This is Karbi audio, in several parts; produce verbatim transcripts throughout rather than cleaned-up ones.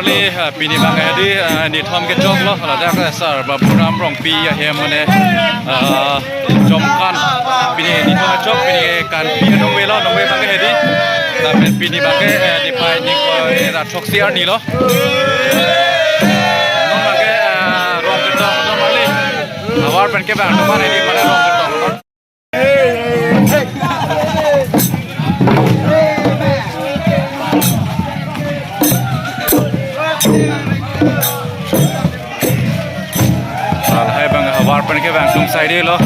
Li, ah, pini abang hedi, ah, nithom kechok lo, ladak, ah, Sar Baburam Rongpi ahem mane, ah, Jomkan. Pini nithom kechok, pini kanpi anong avelo, anong ave abang hedi. Lapen pini abang, eh, niphai ingkoi ra throksi arni lo. Non abang, eh, rong ketong, non mali. Havar pen kevang atum an hedi, mane rong ketong. Lahai abang havar pen kevang atum saidelo.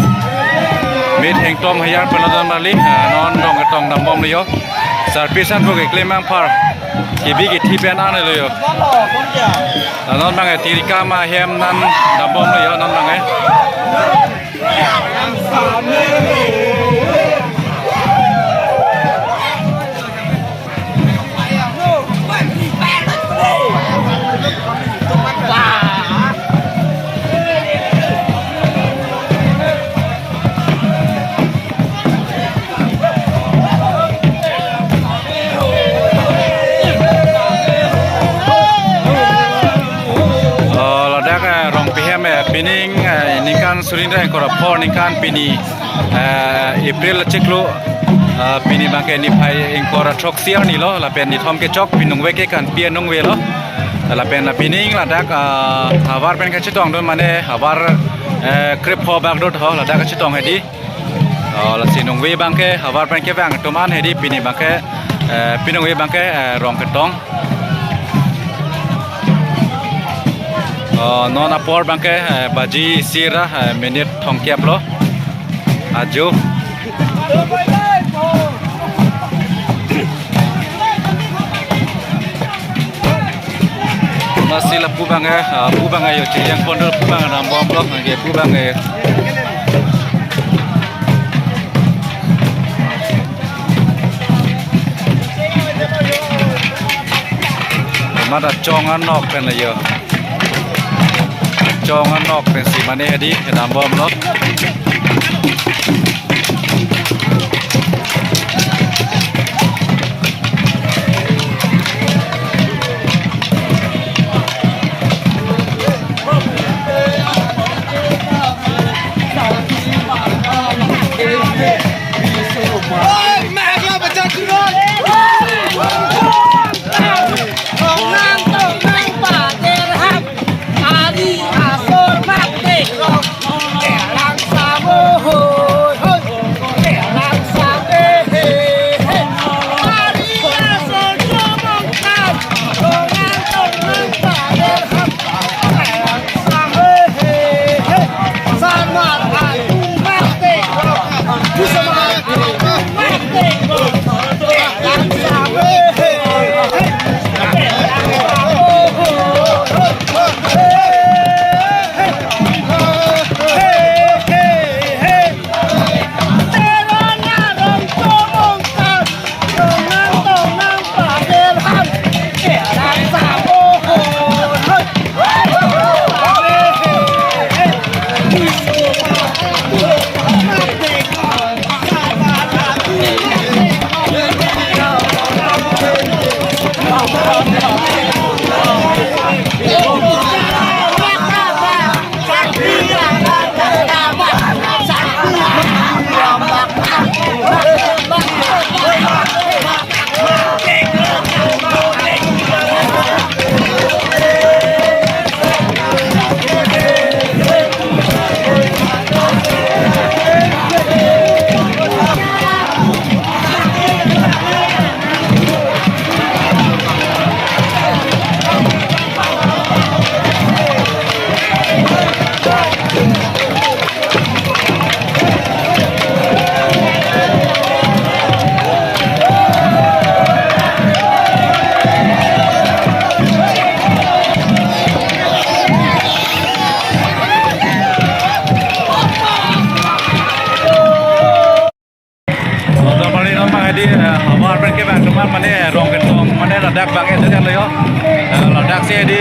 Metheng tom hayar pen lo don mali. Ah, non rong ketong dambomlo yo. Sarpi san pu keklem anpar. Kebi kethe pen an lo yo. Ah, non abang tirika ma hem nan dambomlo yo, non abang. Oh, ladak, eh, Rongpi ahem, eh, pining, eh, ningkan suri ingkoi ra phongo ningkan pini, eh, April chiklo, eh, pini abang ke niphai ingkoi ra throksi arni lo, lapen nithom kechok, pini anong ave ke kanpi anong avelo. Lapen la pining ladak, eh, havar pen kachetong dun mane havar, eh, krepho bak dot ho, ladak kachetong hedi. Oh, lasi anong ave abang ke, havar pen kevang atum an hedi pini abang ke, eh, pini anong ave abang ke, eh, rong ketong. Oh, non apor abang ke, eh, baji isi ra, eh, minute thomkep lo. Ajo. Lasi lapu abang, eh, ah, pu abang, eh, yo, chiyang pondor pu abang, dambomlo, nangke pu abang, eh. Mata chong anok pen yo. Chong anok pensi mane hedi, dambomlo. Normally non abang hedi, eh, havar pen kevang atum an mane rong ketong mane ladak abang hedi lo yo. Eh, ladak si hedi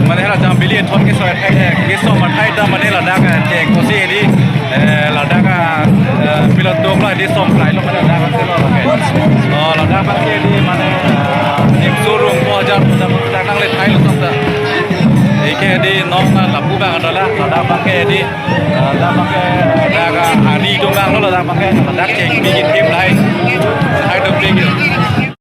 mane hala jambili thon keso athai, eh, keso athai ta mane ladak, eh, kengkosi hedi, eh, ladak, eh, pilot dong lo hedi som klai lo mane ladak si lo ladak. Oh, ladak abang si hedi mane, eh, nimso rong po hajar po hajar ladak nangle thai lo som ta. Di non lapu abang adalah ladak abangke di, eh, ladak abangke, eh, ladak, ah, ari atum abang lo ladak abangke, ladak chengpi kethip lahai. Lahai atum pen